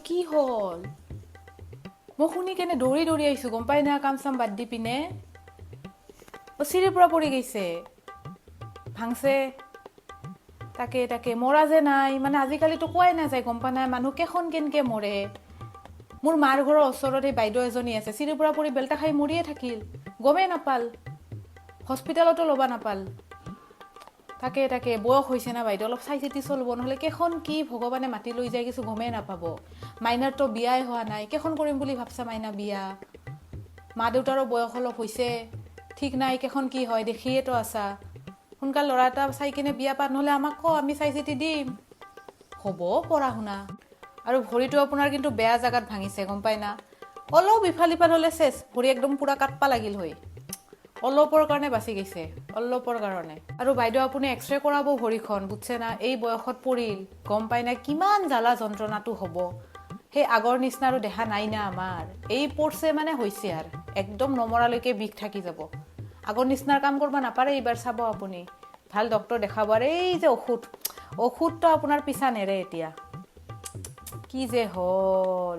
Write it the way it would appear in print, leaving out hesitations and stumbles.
কি হ'ল? মই শুনি কেনে দৌৰি দৌৰি আহিছোঁ, গম পাই না, কাম চাম বাদ দি পিনে। অ, চিৰিৰ পৰা পৰি গৈছে, ভাংছে। তাকে তাকে, মৰা যে নাই। মানে আজিকালিতো কোৱাই নাযায়, গম পা নাই, মানুহ কেইখন কেনকে মৰে। মোৰ মাৰ ঘৰৰ ওচৰত এই বাইদেউ এজনী আছে, চিৰিৰ পৰা পৰি বেলটা খাই মৰিয়ে থাকিল, গমেই নাপাল, হস্পিটেলতো ল'ব নাপাল। তাকে তাকে, বয়স হৈছে না বাইদেউ, অলপ চাই চিতি চলিব, নহ'লে কেইখন কি ভগৱানে মাতি লৈ যায় কিছু গমেই নাপাব। মাইনাৰতো বিয়াই হোৱা নাই, কেইখন কৰিম বুলি ভাবছা মাইনা বিয়া? মা দেউতাৰো বয়স অলপ হৈছে, ঠিক নাই কেইখন কি হয়, দেখিয়েতো আছা। সোনকাল ল'ৰা এটা চাই কিনে বিয়া পাত, নহ'লে আমাক ক, আমি চাই চিতি দিম। হ'ব পঢ়া শুনা। আৰু ভৰিটো আপোনাৰ কিন্তু বেয়া জেগাত ভাঙিছে, গম পাই না? অলপ ইফাল ইফাল হ'লে চেচ, ভৰি একদম পূৰা কাটপা লাগিল হৈ। অলপৰ কাৰণে বাচি গৈছে, অলপৰ কাৰণে। আৰু বাইদেউ, আপুনি এক্সৰে কৰাব ভৰিখন, বুজছে না? এই বয়সত পৰিল, গম পাই না, কিমান জ্বালা যন্ত্ৰণাটো হ'ব। সেই আগৰ নিচিনা আৰু দেহা নাই না আমাৰ। এই পৰছে মানে হৈছে আৰু, একদম নমৰালৈকে বিষ থাকি যাব। আগৰ নিচিনাৰ কাম কৰিব নাপাৰে এইবাৰ, চাব আপুনি। ভাল ডক্তৰ দেখাব। আৰু এই যে ঔষধ, ঔষধটো আপোনাৰ পিছা নেৰে এতিয়া। কি যে হ'ল!